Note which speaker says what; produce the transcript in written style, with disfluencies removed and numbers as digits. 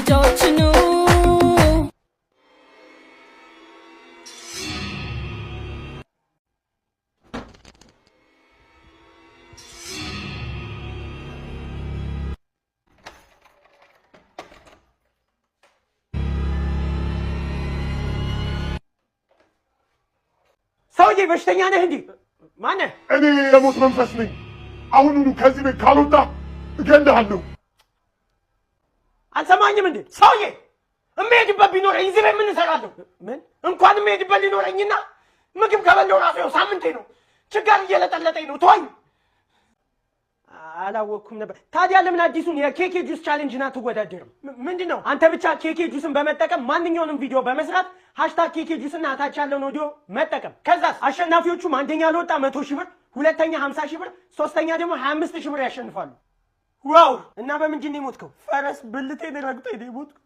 Speaker 1: ልጆች ኑ።
Speaker 2: ሰውዬ በሽተኛ ነህ እንዴ? ማነህ?
Speaker 3: እኔ የሞት መንፈስ ነኝ። አሁኑኑ ከዚህ ቤት ካልወጣ እገልሃለሁ።
Speaker 2: አልሰማኝም እንዴ? ሰውዬ እምሄድበት ቢኖረኝ እዚህ ቤት ምን እሰራለሁ? ምን እንኳን እምሄድበት ሊኖረኝና ምግብ ከበላሁ ራሱ ይኸው ሳምንቴ ነው። ችጋር እየለጠለጠኝ ነው። ተወኝ። አላወቅኩም ነበር። ታዲያ ለምን አዲሱን የኬኬ ጁስ challenge ን አትወዳደርም? ምንድን ነው? አንተ ብቻ ኬኬ ጁስን በመጠቀም ማንኛውንም ቪዲዮ በመስራት #ኬኬጁስ እና ታች ያለውን ኦዲዮ መጠቀም። ከዛስ አሸናፊዎቹም አንደኛ ለወጣ 100,000 ብር፣ ሁለተኛ 50,000 ብር፣ ሶስተኛ ደግሞ 25,000 ብር ያሸንፋሉ። Wow! እና በምንድን ነው የሞትከው? ፈረስ ብልቴን ረግጦኝ ነው የሞትኩት።